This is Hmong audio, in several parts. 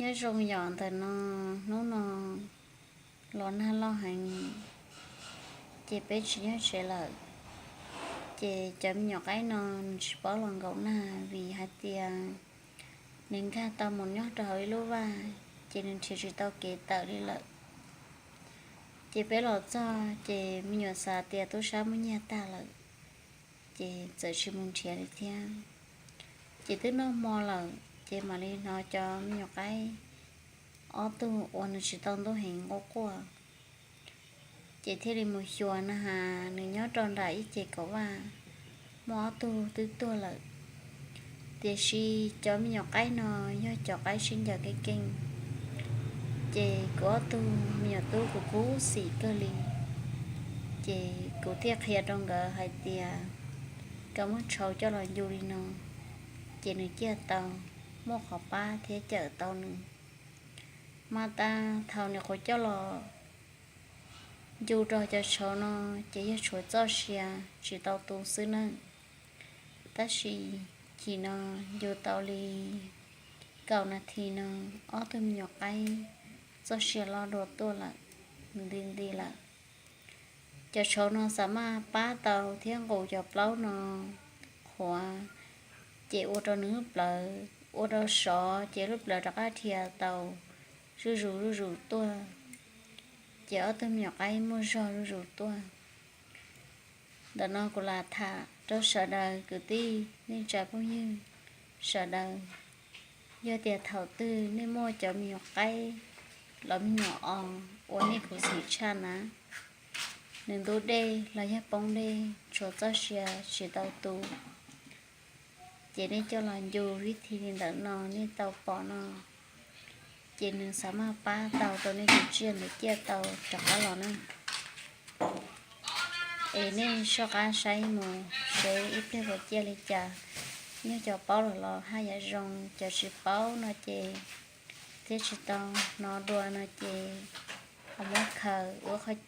Nyob zoo yom, ntawm no hnub no los nag loj heev, ces peb tsis nyob tsev lawm. Ces cov me nyuam qaib no nws tsis paub los nkaum nag vim hais tias nws nkag tau mus nyob rau hauv ib lub vaj, ces nws nrhiav tsis tau kev tawm li lawm. Ces peb los txog ces me nyuam xav tias tub sab muab nyiag tag lawm, ces txawm tsis mus nrhiav li thiab. Ces twb noj hmo lawm, ces mam li hnov cov me nyuam qaib ob tug uas nws tsis tau ntub heev quaj quaj, ces thiaj li mus xyuas na has nws nyob rau nram ib ceg kaum vaj, muaj ob tug twb tuag lawm. Tiam sis cov me nyuam qaib no yog cov qaib sib ncaws keej keej, ces kuv ob tug me nyuam tub kuv khuv xim kawg li. Ces kuv thiaj qhia rau nkawd hais tias kom muab tshauv coj los ncu li no, ces nws ciaj tau, muaj qhov pab thiab cawm tau nws. Mas tas thaum nws qhuav coj los ncu rau cov tshauv no, ces yog tshuav txoj sia tsis tau tu xwb nawb. Tab sis chim no ncu tau li kaum nas this no, ob tug me nyuam qaib txoj sia loj dua tuaj lawm, nws nti nti lawm. Cov tshauv no xav maj pab tau thiab nqus cov plaub no qhuav, ces ua rau nws lub plawv, ua rau sov ces lub plawv rov qab dhia tau zuj zus zuj zus tuaj, ces ob tug me nyuam qaib muaj zog zuj zus tuaj. Ntawm no kuv lam tham rau sawv daws kwv tij neej tsa phooj ywg sawv daws, yog tias thaum twg nej muaj cov me nyuam qaib los me nyuam os uas nej khuv xim tshaj na, nws ntub dej los yog poob dej tshuav txoj sia tsis tau tu, ces nej coj los ncu vib thi li ntawm no nej tau pom no, ces nws xav maj pab tau rau nej tus tsiaj ntawd ciaj tau rov qab los na. Es nej soj qab saib mus seb ib pliag puas ciaj li cas. Yog cov paub lawm los haj yam zoo, cov tsis paub no ces thiab tsis tau hnov dua no ces ho muab khaws ua qhov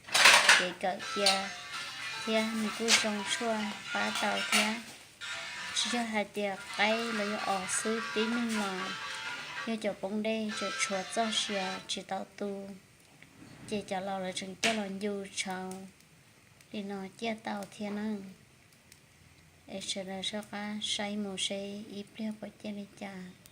kev kawm cia thiab nws kuj zoo tshuaj pab tau thiab. Tsis yog hais tias qaib los yog os xwb, tib neeg los yog cov poob dej tseem tshuav txoj sia tsis tau tu, ces cov laus lawv tseem coj los ncu tshauv li no ciaj tau thiab na. Es sawv daws soj qab saib mus seb ib pliag puas ciaj li cas.